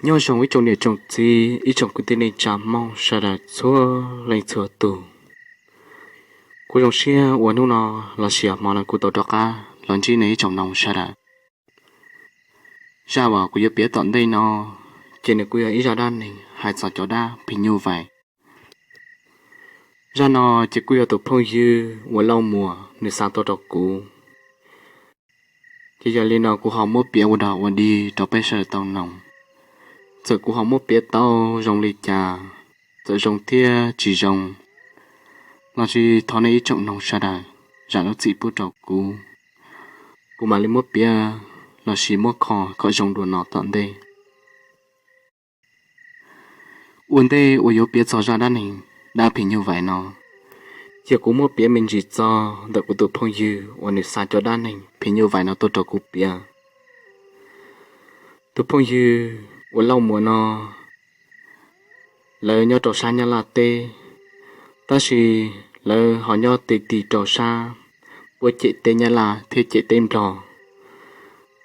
Nyob zoo ib tsoom niam tsoom txiv, ib tsoom kwv tij neej tsa Hmoob sawv daws txhua leej txhua tus. Kuv zoo siab uas hnub no los sis hmo no kuv tau rov qab los ntsib nej ib tsoom noog sawv daws. Zaj uas kuv yuav piav tom ntej no, ces nws kuj yog ib zaj dab neeg hais txog cov dab phim nyuj vais. Zaj no ces kuj yog tus phooj ywg uas Lauj Muas nws xa tuaj rau kuv. Ces yog li no kuv ho muab piav ua dog ua dig rau peb sawv daws tau noog. Txawm kuv ho muab piav tau zoo li cas, txawm zoo thiab tsis zoo, los sis thov nej ib tsoom noog sawv daws zam lub txim pub rau kuv. Kuv mam li muab piav los sis muab kho kom zoo dua no tom ntej. Ua ntej uas yuav piav txog zaj dab neeg dab phim nyuj vais no, ces kuv muab piav me ntsis txog ntawm kuv tus phooj ywg uas nws xa cov dab neeg phim nyuj vais no tuaj rau kuv piav. Tus phooj ywg uas Lauj Muas no, lawv nyob rau sab Nyab Laj teb, tab sis lawv ho nyob ti ti rau sab puab cem teb Nyab Laj thiab cem teb Nplog.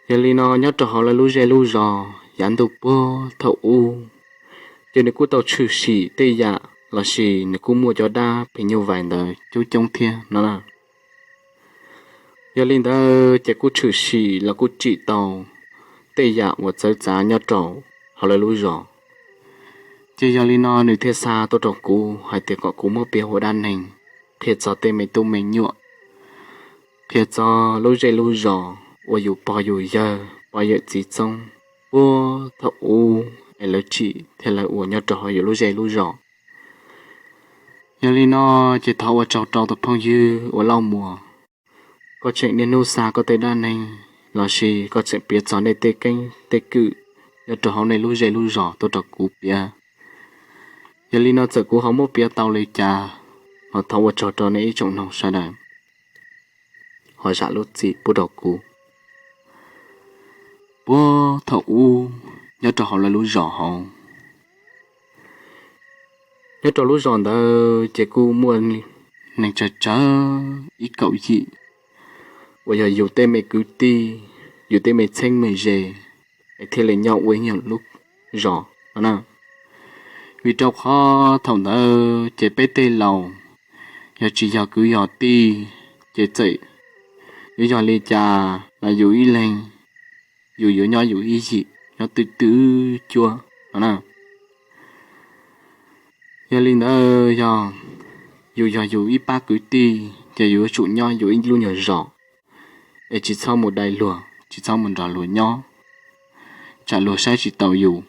Yog li no nyob rau hauv lawv lub zej lub zos yav ntuj puag thaum ub, ces nws kuj tau tshwm sim tej yam los sis nws kuj muaj cov dab phim nyuj vais ntawd coob coob thiab no na. Yog li ntawd ces kuj tshwm sim los kuj tsim tau tej yam uas txawv txav nyob rau hauv lawv lub zos. Ces yog li no nws thiaj xa tuaj rau kuv hais tias kom kuv muab piav ua dab neeg, qhia txog tej me tub me nyuam, qhia txog lub zej lub zos uas yus pog yus yawg pog yawm txiv txoob puag thaum ub es lawv tsim thiab lawv ua nyob rau hauv yus lub zej lub zos. Yog li no ces thov ua tsaug rau tus phooj ywg uas Lauj Muas, koj tseem niaj hnub xa koj tej dab neeg los sis koj tseem piav txog nej tej keeb tej kwm nyob rau hauv nej lub zej lub zos tuaj rau kuv piav. Yog li no txawm kuv ho muab piav tau li cas los thov ua tsaug rau nej ib tsoom noog sawv daws ho zam lub txim pub rau kuv. Puag thaum ub nyob rau hauv lawv lub zos hauv, nyob rau lub zos ntawd ces kuj muaj neeg tsawg tsawg ib kaum yim uas yog yus tej me kwv tij, yus tej me txheeb me ze, es thiaj li nyob ua ib nyuag lub zos no na. Vim rau qhov thaum ntawd ces peb tej laus yog tsis yog kwv yog tij, ces txawm yuav yog li cas los yus ib leeg yus yuav nyob yus ib yim nyob twj twj cuab no na. Yog li ntawd yog yus yog yus ib pab kwv tij ces yus yuav tsum nyob yus ib lub nyuag zos, es tsis txhob mus dai luag, tsis txhob mus nrog luag nyob, tsam luag saib tsis taus yus,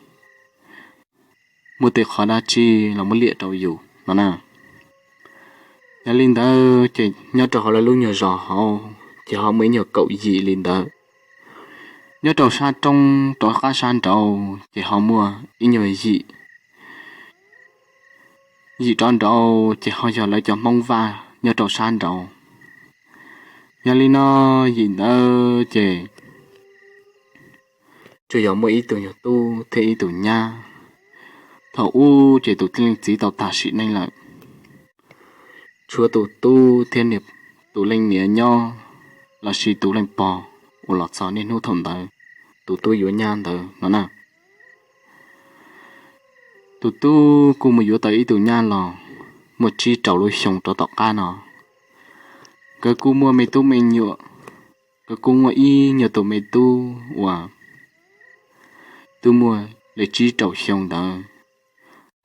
muaj tej qhov dab tsi los muab liam rau yus no na. Yog li ntawd ces nyob rau hauv lawv lub nyuag zos hauv ces ho muaj ib nyuag kaum yim li ntawd. Nyob rau sab roob rov qab sab nraud ces ho muaj ib nyuag yim, yim rov nraud ces ho yog lawv cov Hmoob Vaj nyob rau sab nraud. Yog li no yim ntawd ces tsuas yog muaj ib tug nyuag tub thiab ib tug nyab. Thaum ub ces tus tij leej txiv tau tag sim neej lawm, tshuav tus tub thiab tus leej niam nyob, los sis tus leej pog uas los txog niaj hnub thaum ntawd tus tub yuav nyab ntawd no na. Tus tub kuj mus yuav tau ib tug nyab los muaj tsib rau lub xyoo rov tom qab no. Nkawd kuj muaj me tub me nyuam, nkawd kuj muaj ib nyuag tus me tub uas twb muaj li tsib rau xyoo ntawd,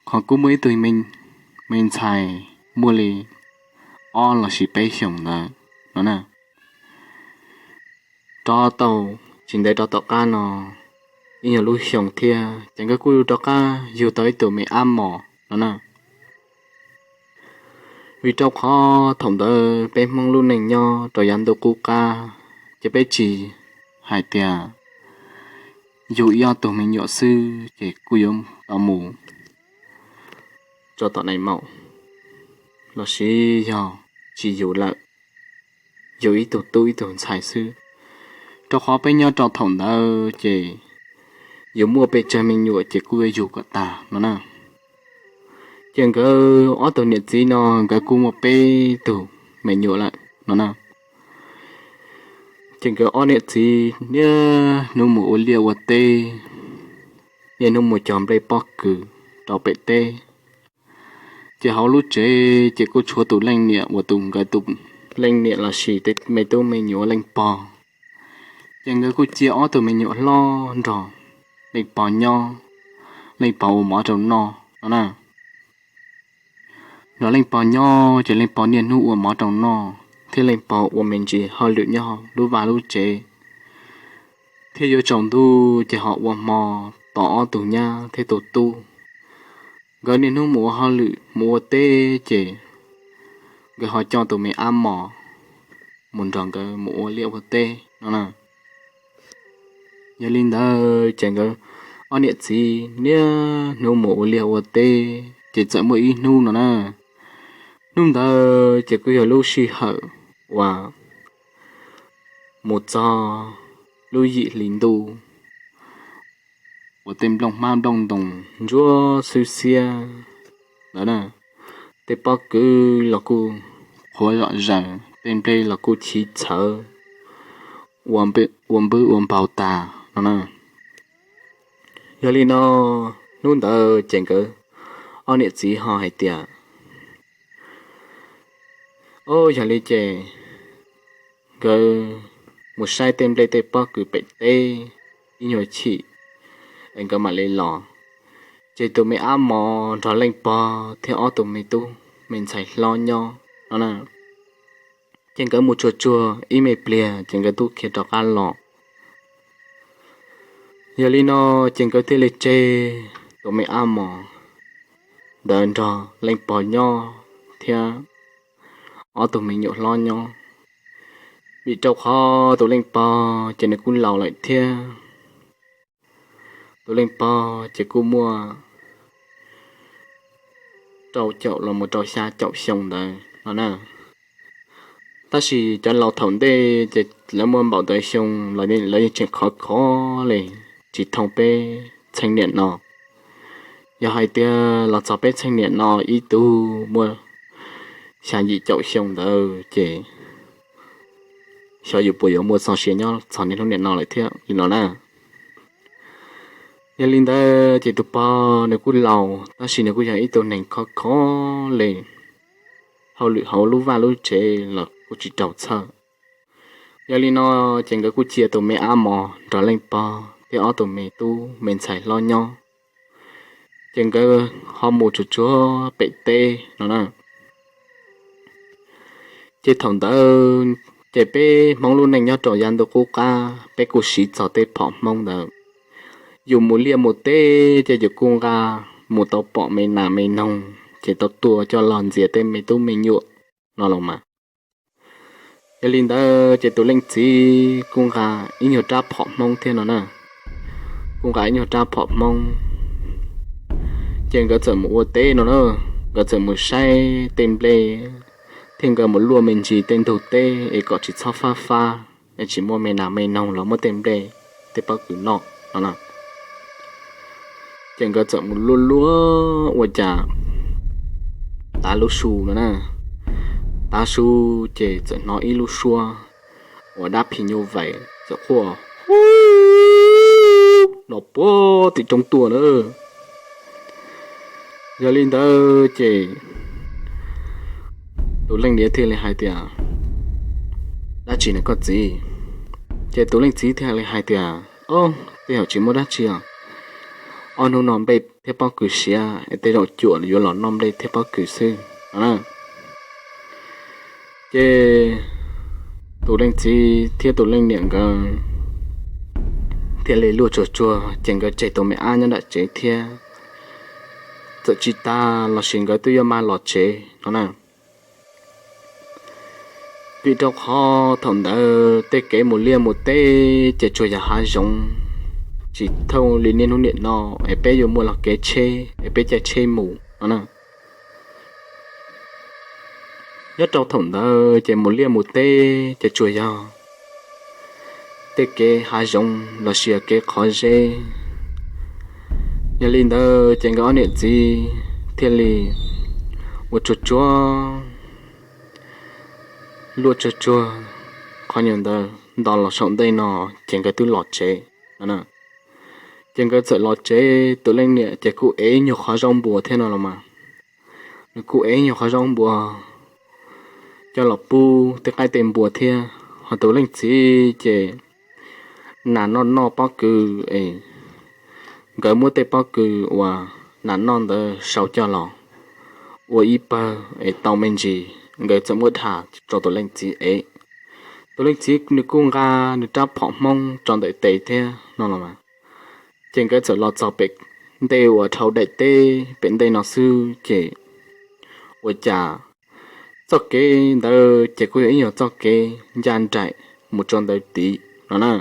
qhov kuj muaj ib tug me ntxhais muaj li ob los sis peb xyoos ntawd no na. Rov tau tsis ntev rov tom qab no ib nyuag lub xyoo thiab ces nkawd kuj rov qab yug tau ib tug me ab mos no na. Vim rau qhov thaum ntawd peb Hmoob lub neej nyob rau yav ntuj qub qab, ces peb tsis hais tias yug ib ob tug me nyuam xwb ces kuj yuav tau mus tso tom nai maum, los sis yog tsis yug lawm, yug ib tug tub ib tug ntxhais xwb. Rau qhov peb nyob rau thaum ntawd ces yus muaj pes tsawg me nyuam ces kuj yuav yug kom tag no na. Ces nkawd ob tug niam txiv no nkawd kuj muaj peb tug me nyuam lawm no na. Ces nkawd ob niam txiv niaj hnub mus ua liaj ua teb, niaj hnub mus cog nplej pob kws rau pem teb. Ces hauv lub tsev ces kuj tshuav tus leej niam uas tus nkawd tus leej niam los sis tus me tub me nyuam leej pog. Ces nkawd kuj cia ob tug me nyuam hlob nrog leej pog nyob, leej pog ua mov rau noj no na. Nrog leej pog nyob ces leej pog niaj hnub ua mov rau noj thiab leej pog ua me ntsis hauj lwm nyob lub vaj lub tsev, thiab yuav tsaus ntuj ces ho ua hmo tos ob tug nyab thiab tus tub. Nkawd niaj hnub mus ua hauj lwm mus ua teb ces nkawd ho coj tus me ab mos mus nrog nkawd mus ua liaj ua teb no na. Yog li ntawd ces nkawd ob niam txiv niaj hnub mus ua liaj ua teb ces txawm muaj ib hnub no na. Hnub ntawd ces kuj yog lub sij hawm uas mus txog lub yim hli ntuj uas tej nplooj hmab nplooj ntoos ntsuab xwb xiab ntawd na, tej pob kws los kuj qhuav zom zaws, tej nplej los kuj chiv txhawv ua npwb ua npaug tas no na. Yog li no, hnub ntawd ces nkawd ob niam txiv ho hais tias, o, yog li ces nkawd mus saib tej nplej tej pob kws pem teb ib nyuag chim es nkawd mam li los. Ces tus me ab mos nrog leej pog thiab ob tug me tub me ntxhais hlob nyob no na. Ces nkawd mus tsuag tsuag ib me pliag ces nkawd twb khiav rov qab los. Yog li no ces nkawd thiaj li tseg tus me ab mos ntawd nrog leej pog nyob thiab ob tug me nyuam hlob nyob, vim rau qhov tus leej pog ces nws kuj laus lawm thiab. Tus leej pog ces kuj muaj rau caum los mus rau xya caum xyoo ntawd no na. Tab sis cov laus thaum ntej ces lawv muaj npaum ntawd xyoo los lawv yeej tseem khov khov li, tsis thooj peb txheej niam no. Yog hais tias los txog peb txheej niam no ib tug muaj xya yim caum xyoo ntawd ces xyov yus puas yuav muaj txoj sia nyob txog niaj hnub niam no lawm thiab li no na. Yog li ntawd ces tus pog nws kuj laus tab sis nws kuj yog ib tug neeg khov khov li, hauj lwm hauv lub vaj lub tsev los kuj tsis raug txhawj. Yog li no ces nkawd kuj cia tus me ab mos nrog leej pog thiab ob tug me tub me ntxhais hlob nyob, ces nkawd ho mus tsuag tsuag pem teb no na. Ces thaum ntawd ces peb Hmoob lub neej nyob rau yav ntuj qub qab peb kuj siv txog tej phom Hmoob ntawd. Yus mus liaj mus teb ces yus kuj nqa mus tau pom me nas me noog ces tau tua coj los ntxias tej me tub me nyuam no los mas. Yog li ntawd ces tus leej txiv kuj nqa ib nyuag rab phom Hmoob thiab no na. Kuj nqa ib nyuag rab phom Hmoob, ces nkawd txawm mus ua teb no na. Nkawd txawm mus saib tej nplej thiab nkawd mus luaj me ntsis tej ntug teb es kom tsis txhob fab fab es tsis muaj me nas me noog los muab tej nplej tej pob kws noj no na. Ces nkawd txawm mus luaj luaj ua cas tav lub su no na, tav su ces txawm hnov ib lub suab uas dab phim nyuj vais txawm quaj no puag tim roob tuaj na. Yog li ntawd ces tus leej niam thiaj li hais tias, dab tsi na koj txiv? Ces tus leej txiv thiaj li hais tias, o, tej zaum tsis muaj dab tsi os. Ob hnub no nplej thiab pob kws siav es tej zaum cuam yuav los noj nplej thiab pob kws xwb no na. Ces tus leej txiv thiab tus leej niam nkawd thiaj li luaj tsuag tsuag ces nkawd tseg tus me ab nyob nram tsev thiab. Txawm tsis tas los sis nkawd twb yuav maj los tsev no na. Vim rau qhov thaum ntawd tej kev mus liaj mus teb ces tsuas yog hav zoov, tsis thooj li niaj hnub niam no es peb yuav muaj los kev tsheb es peb caij tsheb mus no na. Nyob rau thaum ntawd ces mus liaj mus teb ces tsuas yog tej kev hav zoov los sis kev qhov zeb. Yog li ntawd ces nkawd ob niam txiv thiaj li ua tsuag tsuag, luaj tsuag tsuag qhov nyuag ntawd nto los saum ntej no ces nkawd twb los tsev no na. Ces nkawd txawm los tsev, tus leej niam ces kuj ev nyuag qhov zaub npua thiab no los mas. Nws kuj ev nyuag qhov zaub npua coj los pub tej qaib tej npua thiab. Ho tus leej txiv ces nas noj noj pob kws es nkawd muab tej pob kws uas nas noj ntawd sau coj los ua ib pawg es tau me ntsis, nkawd txawm muab dhas rau tus leej txiv ev. Tus leej txiv nws kuj nqa nws rab phom Hmoob tso ntawm tes thiab no los mas. Ces nkawd txawm los txog pem ntej uas dhau daim teb pem ntej no xwb ces ua cas txoj kev ntawd ces kuj yog ib nyuag txoj kev ncaj nraim mus rau ntawd tid no na.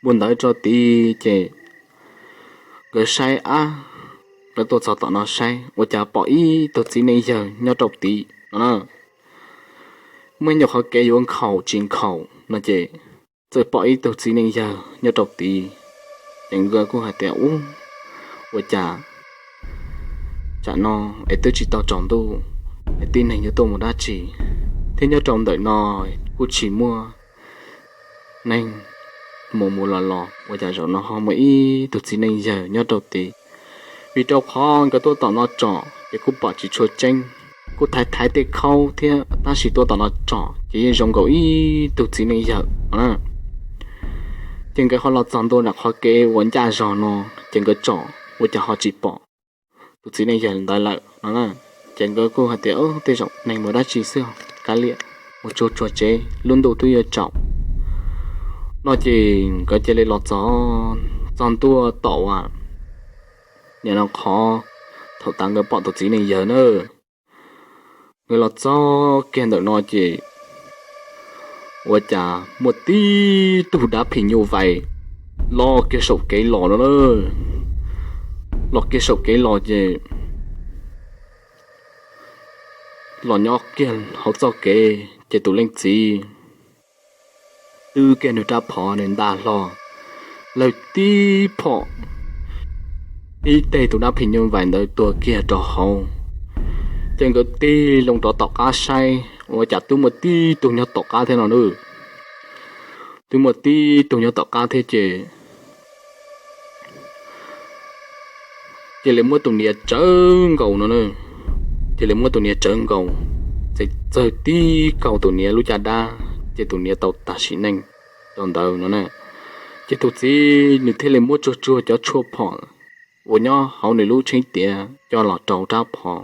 Mus ntawd rau tid ces nkawd saib ab, nkawd tuaj txog tom no saib ua cas pom ib tug txiv neej yawg nyob rau tid no na. Muaj ib nyuag qhov kev yuav nkhaus tsis nkhaus no ces txawm pom ib tug txiv neej yawg nyob rau tid. Ces nkawd kuj hais tias ub, ua cas tsam no es twb tsis tau tsaus ntuj es tib neeg yuav tuaj mus dab tsi, thiab nyob rau ntawm no kuj tsis muaj neeg mus mus los los, ua cas zaum no ho muaj ib tug txiv neej yawg nyob rau tid. Vim rau qhov nkawd tuaj tom no tsom ces kuj pom tsis tshua tseeb, kuj thaiv thaiv tej khaub thiab, tab sis tuaj tom no tsom ces yeej zoo nkaus ib tug txiv neej yawg no na. Ces nkawd ho los txog ntua nram qhov kev uas ncaj zog no, ces nkawd tsom ua cas ho tsis pom tus txiv neej yawg ntawd lawm no na. Ces nkawd kuj hais tias tej zaum neeg mus dab tsi xwb, kav liam, mus tsuag tsuag tsev, lub ntuj twb yuav tsaus no. Ces nkawd cia li los txog, txog ntua tom uas nim no qhov thaum tas nkawd pom tus txiv neej yawg na. Nkawd los txog kiag ntawm no ces ua cas muaj tib tug dab phim nyuj vais los kiag saum kev los no na. Los kiag saum kev los ces los nyob kiag hauv txoj kev ces tus leej txiv twb kiag nws rab phom nws nta hlo, lawv tib phom tib teg tus dab phim nyuj vais ntawd tuag kiag rau hauv. Ces nkawd tig loo rov tom qab saib ua cas twb muaj tib tug nyob tom qab thiab no na. Twb muaj tib tug nyob tom qab thiab ces cia li muab tus niam tsawv nkaus no na. Cia li muab tus niam tsawv nkaus, txawm txawg tib kaug tus niam lub caj dab ces tus niam tau tag sim neej rau ntawd no na. Ces tus txiv nws thiaj li muab tsuag tsuag cov tshuaj phom uas nyob hauv nws lub tsheb tiav coj los rau rab phom,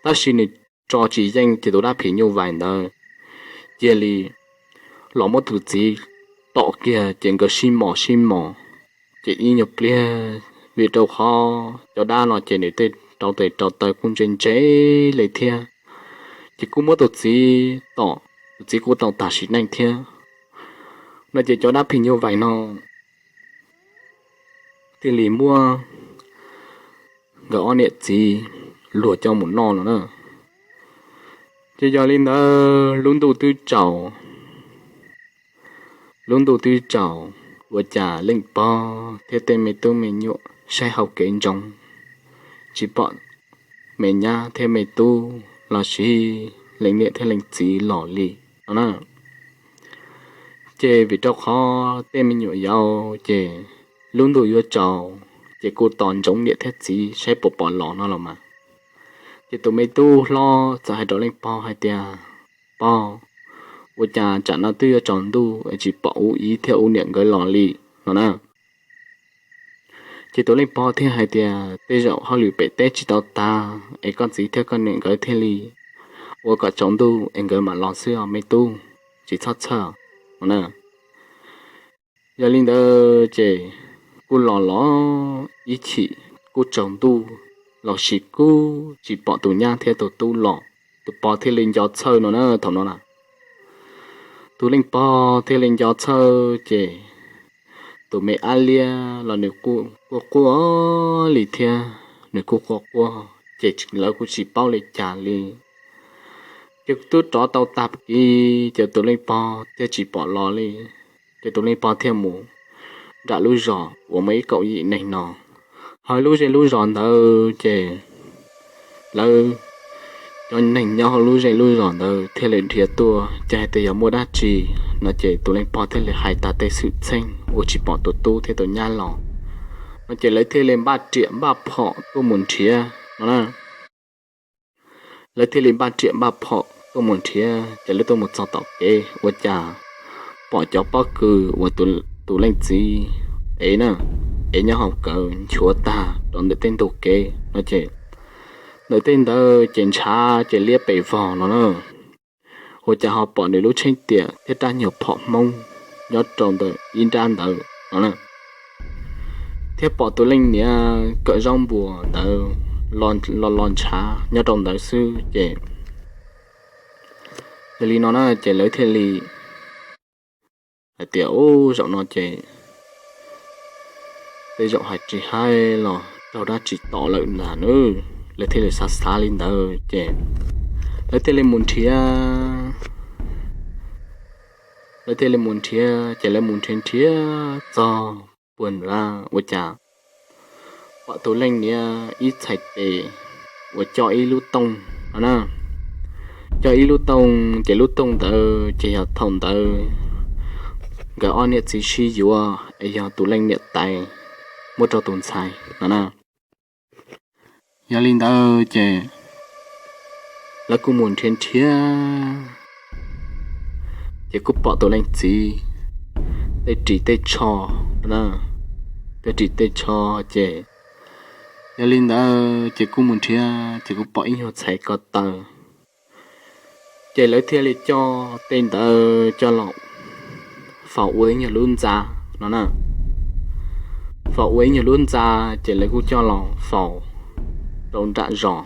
tab sis nws tso tsis yeej ces tus dab phim nyuj vais ntawd cia li los muab tus txiv tom kiag ces nkawd sib mos sib mos. Ces ib nyuag pliag, vim rau qhov cov dab no ces nws tej rau tes rau taw kuj ntse ntse li thiab, ces kuj muab tus txiv tom, tus txiv kuj tau tag sim neej thiab no. Ces cov dab phim nyuj vais no thiaj li muab nkawd ob niam txiv luag coj mus noj no na. Ces yog li ntawd lub ntuj twb tsaus, lub ntuj twb tsaus, ua cas leej pog thiab tej me tub me nyuam saib hauv kev ntsoov, tsis pom me nyab thiab me tub los sis leej niam thiab leej txiv los li no na. Ces vim rau qhov tej me nyuam yaus ces lub ntuj yuav tsaus ces kuj tos ntsoov niam thiab txiv saib puas pom los no los mas. Ces tus me tub hlob txawm hais rau leej pog hais tias, Pog, ua cas tsam no twb yuav tsaus ntuj es tsis pom ub txiv thiab ub niam nkawd los li no na. Ces tus leej pog thiaj hais tias, Tej zaum hauj lwm pem teb tsis tau tag es koj txiv thiab koj niam nkawd thiaj li ua kom tsaus ntuj es nkawd mam los xwb os me tub, tsis txhob txhawj no na. Yog li ntawd ces kuj los los ib chim kuj tsaus ntuj los sis kuj tsis pom tus nyab thiab tus tub los, tus pog thiaj li nco txhawj no na. Thaum no na tus leej pog thiaj li nco txhawj ces tus me ab liab los nws kuj quaj quaj li thiab, nws kuj quaj quaj ces lawv kuj tsis paub li cas li. Ces twb rov tau tag kis ces tus leej pog thiaj tsis pom los li. Ces tus leej pog thiaj mus nram lub zos uas muaj ib kaum yim neeg no. Hauv lub zej lub zos ntawd ces lawv cov neeg nyob hauv lub zej lub zos ntawd thiaj li nrhiav tuaj, ces hais tias yog muaj dab tsi no ces tus leej pog thiaj li hais tag tej xwm txheej uas tsis pom tus tub thiab tus nyab los no ces lawv thiaj li npaj riam npaj phom tuaj mus nrhiav no na. Lawv thiaj li npaj riam npaj phom tuaj mus nrhiav, ces lawv tuaj mus txog tom kev ua cas pom cov pob kws uas tus leej txiv ev na, ev nyob hauv kawm nchuav tag rau ntawm tej ntug kev no ces ntawm tej ntawd ces ntshav ces liab pes vog no na. Ua cas ho pom nws lub tsheb tiam thiab rab nyuag phom Hmoob nyob rau ntawm ib nrab ntawd no na, thiab pom tus leej niam kawm zaub npua ntawd los los ntshav nyob rau ntawd xwb ces yog li no na ces lawv thiaj li hais tias ub zaum no ces tej zaum hais tsis hais los raug dab tsi tom lawm ntag nawb. Lawv thiaj li xav xav li ntawd ces lawv thiaj li mus nrhiav, lawv thiaj li mus nrhiav ces lawv mus nrhiav nrhiav txog puag nrad ua cas pom tus leej niam ib txhais tes uas coj ib lub tooj no na, coj ib lub tooj ces lub tooj ntawd ces yog thaum ntawd nkawd ob niam txiv sib yuav es yog tus leej niam tais muab rau tus ntxhais no na. Yog li ntawd ces lawv kuj mus nrhiav nrhiav ces kuj pom tus leej txiv tej ris tej tsho, tej ris tej tsho ces yog li ntawd ces kuj mus nrhiav ces kuj pom ib nyuag txhais ko taw ces lawv thiaj li coj tej ntawd coj los faus ua ib nyuag lub ntxa no na. Faus ua ib nyuag lub ntxa ces lawv kuj coj los faus rau nram zos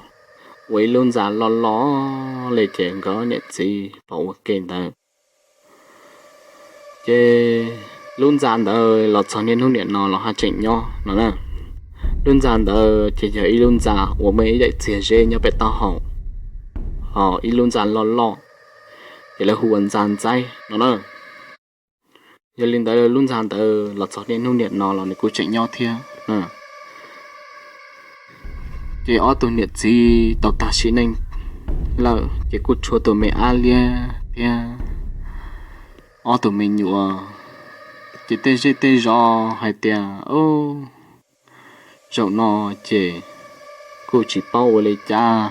ua ib lub ntxa loj loj li ces nkawd niam txiv faus ua ke ntawd ces lub ntxa ntawd los txog niaj hnub niam no los haj tseem nyob no na. Lub ntxa ntawd ces yog ib lub ntxa uas muaj ib daim txiag zeb nyob pem taub hau, ho ib lub ntxa loj loj ces lawv hu ua ntxa ntxaib no na. Yog li ntawd lub ntxa ntawd los txog niaj hnub niam no los nws kuj tseem nyob thiab. Ces ob tug niam txiv tau tag sim neej lawm ces kuj tshuav tus me ab liab thiab ob tug me nyuam. Ces tej zej tej zos hais tias zaum no ces kuj tsis paub ua li cas,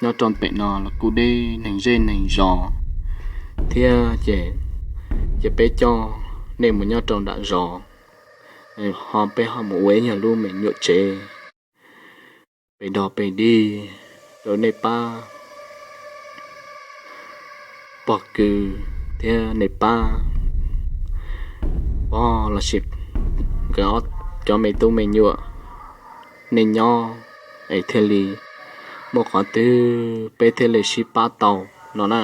nyob rau pem no los kuj deb neeg zej neeg zos thiab ces, ces peb coj nej mus nyob rau nram zos, ho peb ho mus ua ib nyuag lub me nyuam tsev pes dog pes dig rau nej pab pog kws thiab nej pab pog lossis nkawd cov me tub me nyuam nej nyob es thiaj li muaj qhov twg peb thiaj li sib pab tau no na.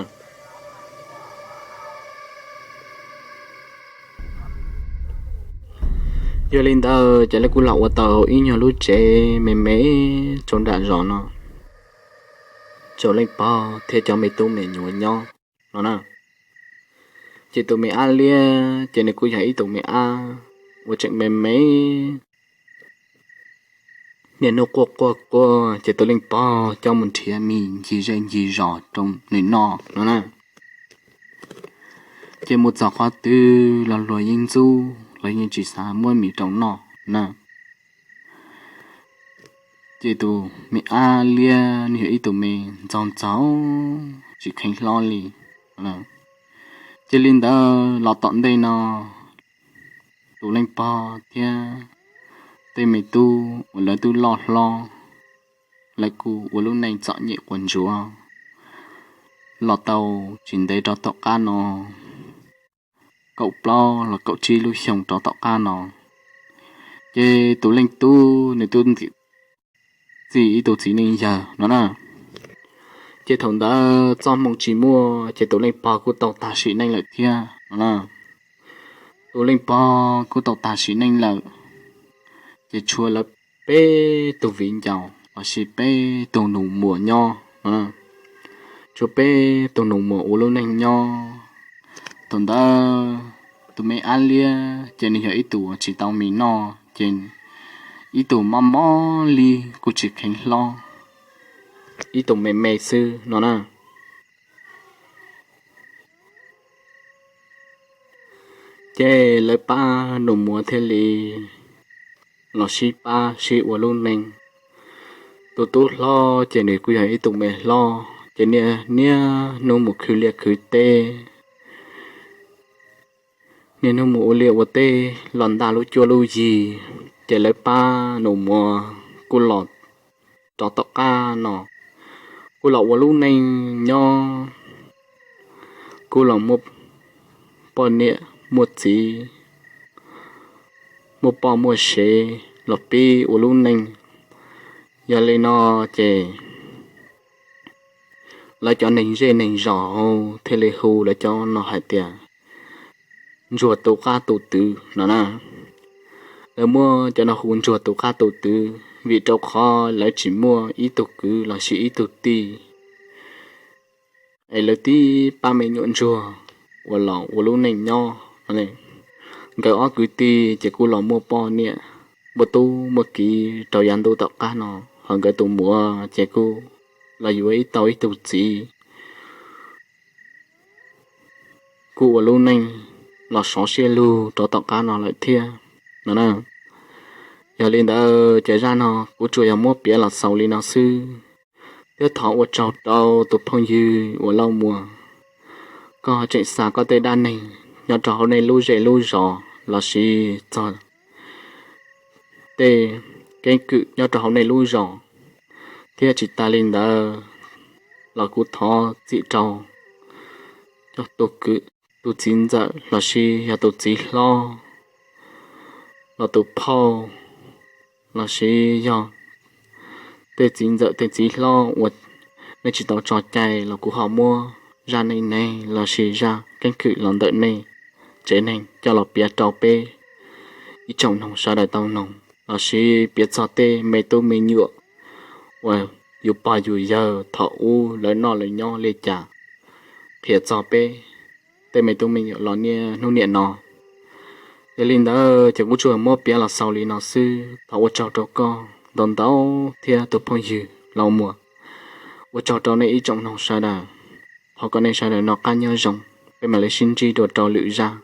Yog li ntawd ces lawv kuj los ua tau ib nyuag lub tsev me me rau nram zos no rau leej pog thiab cov me tub me nyuam nyob no na. Ces tus me ab liab ces nws kuj yog ib tug me ab uas tseem me me niaj hnub quaj quaj quaj ces tus leej pog coj mus nrhiav mis ncig zej ncig zos rau nws noj no na. Ces mus txog qhov twg los luag yeej ntxub, luag yeej tsis xav muab mis rau noj na. Ces tus me ab liab nws yog ib tug me ntxoog ntxaug tsis kheev hlob li. Ces li ntawd los tom ntej no tus leej pog thiab tej me tub uas lawv twb loj hlob, lawv kuj ua lub neej txom nyem quas ntsuav los tau tsis ntev rau tom qab no, kaum plaub los kaum tsib lub xyoo rau tom qab no, ces tus leej tub nws twb txi ib tug txiv neej yawg no na. Ces thaum ntawd txoj hmoo tsis muaj ces tus leej pog kuj tau tag sim neej lawm thiab no na. Tus leej pog kuj tau tag sim neej lawm, ces tshuav lawv peb tug viv ncaus lossis peb tug nus muag nyob no. Tshuav peb tug nus muag ua lub neej nyob. Thaum ntawd tus me ab liab ces nws yog ib tug tsis tau mis noj ces ib tug mob mob li kuj tsis kheev hlob. ib tug me me xwb no na. Ces lawv pab nus muav thiaj li los sib pab sib ua lub neej. Tus tub hlob ces nws kuj yog ib tug me hlob ces niaj niaj hnub mus khwv liaj khwv teb, niaj hnub mus ua liaj ua teb los ntaj lub cuab lub yig. Ces lawv pab nus muav kuj los rov tom qab no, kuj los ua lub neej nyob, kuj los muaj poj niam muaj txiv, muaj poj muaj sev los pib ua lub neej. Yog li no ces lawv cov neeg zej neeg zos thiaj li hu lawv cov no hais tias ntsuag tu qab tu twv no na. Lawv muab cov no hu ntsuag tu qab tu twv vim rau qhov lawv tsis muaj ib tug kwv los sis ib tug tij, es lawv tib pab me nyuam ntsuag uas los ua lub neej nyob. Nkawd ob kwv tij ces kuj los muaj poj niam, muaj tub muaj kiv rau yav ntuj tom qab no, ho nkawd tus muam ces kuj los yuav ib tau ib tug txiv, kuj ua lub neej los sov siab lug rov tom qab no lawm thiab no na. Yog li ntawd ces zaj no kuv tsuas yog muab piav los xaus li no xwb, thiab thov ua tsaug rau tus phooj ywg uas Lauj Muas, koj tseem xa koj tej dab neeg nyob rau hauv nej lub zej lub zos los sis txog tej keeb kwm nyob rau hauv nej lub zos, thiab tsis tas li ntawd los kuv thov txim rau cov tus kwv, tus txiv ntxawm los sis yog tus txiv hlob, los tus phauj, los sis yog tej txiv ntxawm tej txiv hlob uas nej tsis tau tso cai los kuv ho muab zaj neej neeg los sis zaj keeb kwm los ntawm nej tsev neeg coj los piav rau peb ib tsoom noog sawv daws tau noog los sis piav txog tej me tub me nyuam uas yus pog yus yawg thaum ub lawv noj lawv nyob li cas, qhia txog peb tej me tub me nyuam los niaj hnub niam no. Yog li ntawd ces kuv tsuas muab piav los xaus li no xwb, thov ua tsaug rau koj ntau ntau thiab tus phooj ywg Lauj Muas, ua tsaug rau nej ib tsoom noog sawv daws, thov kom nej sawv daws noj qab nyob zoo, peb mam li sib ntsib dua rau lwm zaj.